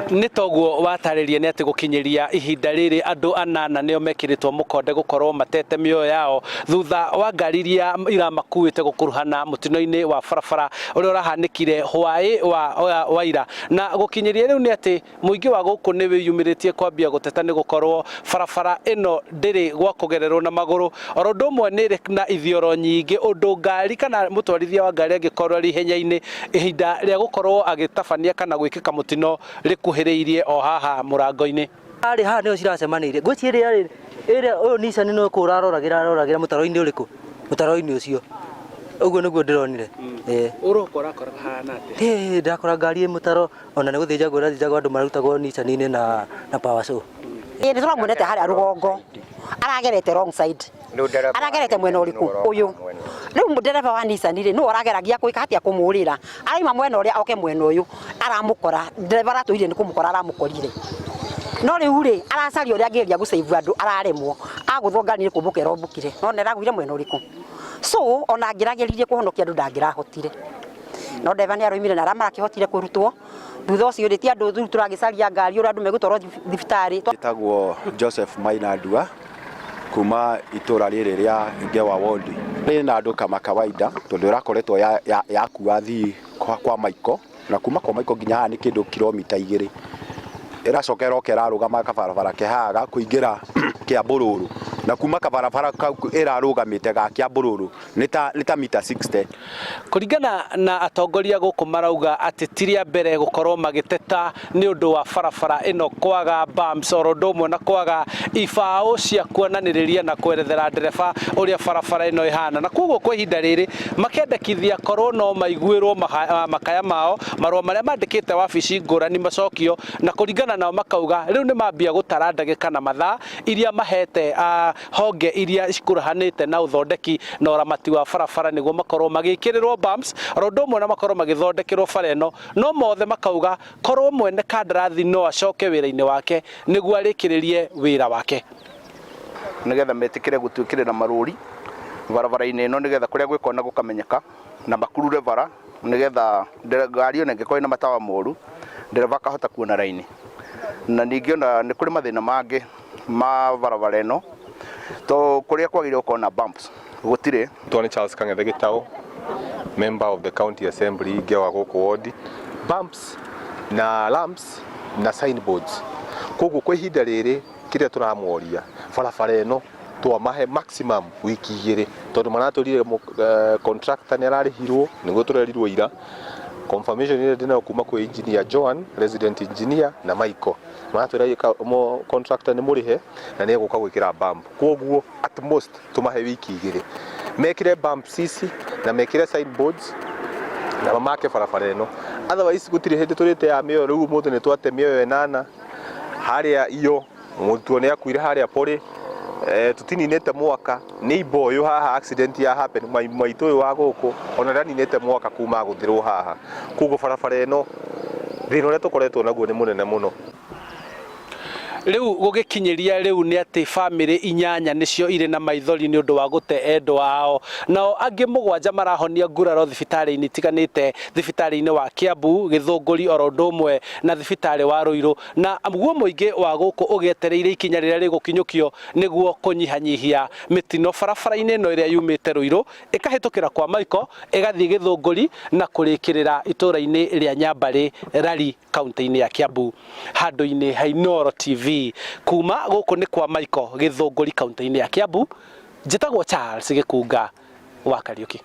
Nĩ toguo watarĩria nĩ atĩ gũkinyĩria ihinda rĩrĩ andũ anana nĩo mekĩrĩtwo mũkonde gũkorwo matete mĩoyo yao thutha wa ngari iria iramakuĩte gũkuruhana mũtino-inĩ wa barabara ũrĩa ũrahanĩkire hwaĩ wa, wa ira. Na gũkinyĩria rĩu nĩ atĩ Mũingĩ wa gũkũ nĩ wĩyumĩrĩtie kwambia gũteta nĩ gũkorwo barabara ĩno ndĩrĩ gwa kũgererwo na magũrũ. Oro ũndũ ũmwe nĩ ĩrĩ na ithioro nyingĩ ũndũ ngari kana mũtwarithia wa ngari angĩkorwo arĩ ihenya-inĩ ihinda rĩa gũkorwo agĩtabania kana gwĩkĩka mũtino rĩkuhĩrĩirie o haha mũrango-inĩ. Harĩ haha nĩho ciracemanĩirie. Ngwĩciria ĩrĩa ĩrĩa ũyũ Nissan nĩ kũra aroragĩra aroragĩra mũtaro-inĩ ũrĩkũ? Mũtaro-inĩ ũcio. Ũguo nĩguo ndĩronire. Ĩĩ. Ũroka ũrakora hahana atĩa? Hĩ, ndakora ngari ĩ mũtaro ona nĩ gũthĩnjagwo ĩrathĩnjagwo andũ marutagwo Nissan-inĩ na na power saw. Ĩĩ nĩ tũramuonete harĩa rũgongo aragerete wrong side aragerete mwena ũrĩkũ ũyũ rĩu ndereba wa Nissan rĩ nĩwe ũrageragia gwĩka atĩa kũmũrĩra araima mwena ũrĩa oke mwena ũyũ aramũkora ndereba aratũire nĩ kũmũkora aramũkorire no rĩu rĩ aracaria ũrĩa angĩgeria gũ save andũ araremwo agũthwo ngari nĩ kũmbũka ĩrombũkire no nĩ aragũire mwena ũrĩkũ so ona angĩrageririe kũhonokia andũ ndangĩrahotire no ndereba nĩ aroimire na arĩa marakĩhotire kũrutwo thutha ũcio rĩ ti andũ rĩu tũragĩcaria ngari ũrĩa andũ megũtwarwo thibitarĩ. Njĩtagwo Joseph Maina Ndua kuma itũra rĩrĩ rĩa Ngewa ward. Rĩ na andũ kama kawaida tondũ ĩrakoretwo yakua athii kwa Maiko na kuma kwa Maiko nginya haha nĩ kĩndũ kilomita 2. Ĩracoka ĩroka ĩrarũgama kabarabara ke haha ga kũingĩra Kĩambũrũrũ na kuma kabarabara kau ĩrarũgamĩte ga Kĩambũrũrũ nĩ ta mita 60. Kũringana na atongoria gũkũ marauga atĩ ti rĩa mbere gũkorwo magĩteta nĩ ũndũ wa barabara ĩno kwaga bumps oro ũndũ ũmwe na kwaga ibaũ cia kuonanĩrĩria na kwerethera ndereba ũrĩa barabara ĩno ĩhana, na koguo kwa ihinda rĩrĩ makendekithia korwo no maiguĩrwo makaya mao, marũa marĩa mandĩkĩte wabici ngũrani macokio, na kũringana nao makauga rĩu nĩ mambia gũtara ndagĩka na mathaa iria mahete honge iria cikuruhanĩte na ũthondeki na ũramati wa barabara nĩguo makorwo magĩkĩrĩrwo bumps oro ũndũ ũmwe na makorwo magĩthondekerwo bara ĩno, no mothe makauga korwo mwene kandarathi no acoke wĩra-inĩ wake nĩguo arĩkĩrĩrie wĩra wake. Nĩgetha metĩkĩre gũtwĩkĩrĩra marũri barabara-inĩ ĩno nĩgetha kũrĩa gwĩ kona gũkamenyeka na makurure bara nĩgetha ngari ona ĩngĩkorwo ĩna matawa moru ndereba akahota kuona raini. Na ningĩ ona nĩ kũrĩ mathĩna mangĩ ma barabara ĩno to kũrĩa kwagĩrĩire gũkorwo na bumps gũtirĩ. Twa nĩ Charles Kang'ethe Gĩtaũ, member of the county assembly Ngewa gũkũ ward. Bumps na lamps na signboards. Koguo kwa ihinda rĩrĩ kĩrĩa tũramoria barabara ĩno twamahe maximum wiki 2 tondũ maratwĩrire contractor nĩ ararĩhirwo nĩguo tũrerirwo ira. Confirmation ĩrĩa ndĩnayo kuma kwĩ engineer Joan, resident engineer na Michael maratwĩra contractor nĩ mũrĩhe na nĩ egũka gwĩkĩra bump. Koguo at most tũmahe wiki 2 mekĩre bumps ici na mekĩre signboards na mamake barabara ĩno. Otherwise gũtirĩ hĩndĩ tũrĩteaga mĩoyo rĩu ũmũthĩ nĩ twate mĩoyo 8 harĩa iyo mũrutwo nĩ akuire harĩa pori tũtininĩte mwaka nĩ imboyũ haha accident ya happen maitũ ũyũ wa gũkũ ona ndaninĩte mwaka kuma agũthĩrwo haha. Koguo barabara ĩno thĩna ũrĩa tũkoretwo naguo nĩ mũnene mũno. Rĩu gũgĩkinyĩria rĩu nĩ atĩ bamĩrĩ 8 nĩcio irĩ na maithori nĩ ũndũ wa gũte endwa ao, nao angĩ 7 marahonia nguraro thibitarĩ-inĩ itiganĩte, thibitarĩ-inĩ wa Kiambu, Gĩthũngũri oro ũndũ ũmwe na thibitarĩ wa Ruiru, na guo mũingĩ wa gũkũ ũgĩetereire ikinya rĩrĩa rĩgũkinyũkio nĩguo kũnyihanyihia mĩtino barabara-inĩ ĩno ĩrĩa yumĩte Ruiru ĩkahĩtũkĩra kwa Maiko ĩgathiĩ Gĩthũngũri na kũrĩkĩrĩra itũũra-inĩ rĩa Nyambarĩ Rari kaunti-inĩ ya Kiambu. Handũ-inĩ ha Inooro TV kuma gũkũ nĩ kwa Maiko Gĩthũngũri kaunti-inĩ ya Kiambu, njĩtagwo Charles Gĩkunga wa Kariũki.